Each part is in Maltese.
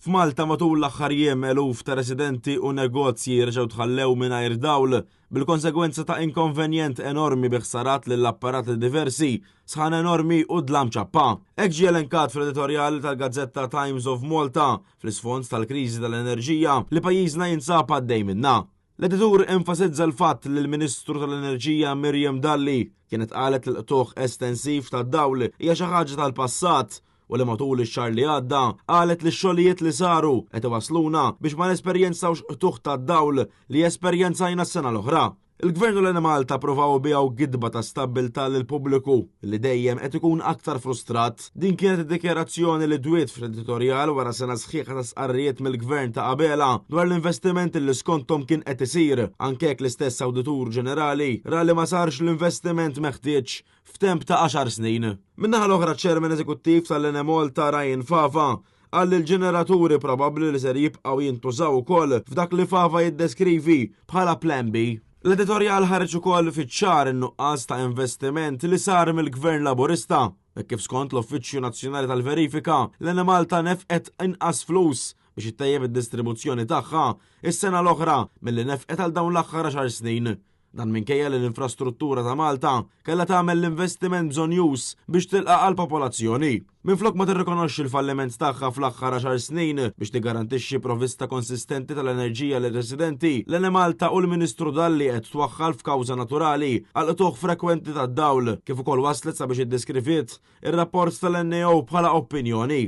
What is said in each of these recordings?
F'Malta matul l-aħħar jiem eluf ta' residenti u negozji reġgħu tħallew mingħajr dawl bil-konsegwenza ta' inkonvenjent enormi bi ħsarat lill apparati diversi, sħana enormi u dlam ċappa. Hekk ġie elenkat fl-editorjal tal-gazzetta Times of Malta fl-isfond tal-kriżi tal-enerġija li pajjiżna jinsab għaddej minnha. L-editur enfasizza l-fatt li l-Ministru tal-Enerġija Miriam Dalli kienet qalet li l-qtugħ estensiv tad-dawl hija xi ħaġa tal-passat u li matul ix-xahar li għadda qalet li x-xogħlijiet li saru qed iwassluna biex ma nesperjenzawx qtugħ tad-dawl li esperjenzajna s-sena l-oħra. Il-Gvern u l-Enemalta pprovaw ibiegħu gidba ta' stabbiltà lill-pubbliku li dejjem qed ikun aktar frustrat. Din kienet id-dikjarazzjoni li dwiet fl-editorjal wara sena sħiħa ta' stqarrijiet mill-Gvern ta' Abela dwar l-investiment li skonthom kien qed isir, anke jekk l-istess Awditur Ġenerali ra li ma sarx l-investiment meħtieġ f'temp ta' għaxar snin. Min-naħa l-oħra ċ-Chairman Eżekuttiv tal-Enemalta Ryan Fava qal li l-ġeneraturi probabbli li ser jibqgħu jintużaw ukoll f'dak li Fava jiddeskrivi bħala Plan B. L-editorjal ħareġ ukoll fiċ-ċar in-nuqqas ta' investiment li sar mill-Gvern Laburista, hekk kif skont l-Uffiċċju Nazzjonali tal-Verifika, l-Enemalta nefqet inqas flus biex ittejjeb id-distribuzzjoni tagħha s-sena l-oħra milli nefqet għal dawn l-aħħar għaxar snin. Dan minkejja li l-infrastruttura ta' Malta kellha tagħmel l-investiment bżonnjuż biex tilqa' għall-popolazzjoni. Minflok ma tirrikonoxxi l-falliment tagħha fl-aħħar għaxar snin biex tiggarantixxi provvista konsistenti tal-enerġija lir-residenti, l-Enemalta u l-Ministru Dalli qed twaħħal f'kawża naturali għal qtugħ frekwenti tad-dawl, kif ukoll waslet sabiex iddeskriviet ir-rapport tal-NAO bħala opinjoni.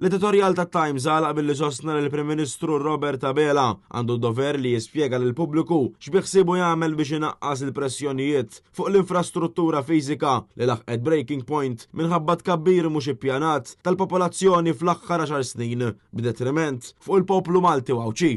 L-editorjal tat-Times għalaq billi sostna li l-Prim Ministru Robert Abela għandu d-dover li jispjega lill-pubbliku x'biħsiebu jagħmel biex inaqqas il-pressjonijiet fuq l-infrastruttura fiżika li laħqet breaking point minħabba tkabbir mhux ippjanat tal-popolazzjoni fl-aħħar għaxar snin, b'detriment fuq il-poplu Malti u Għawdxi.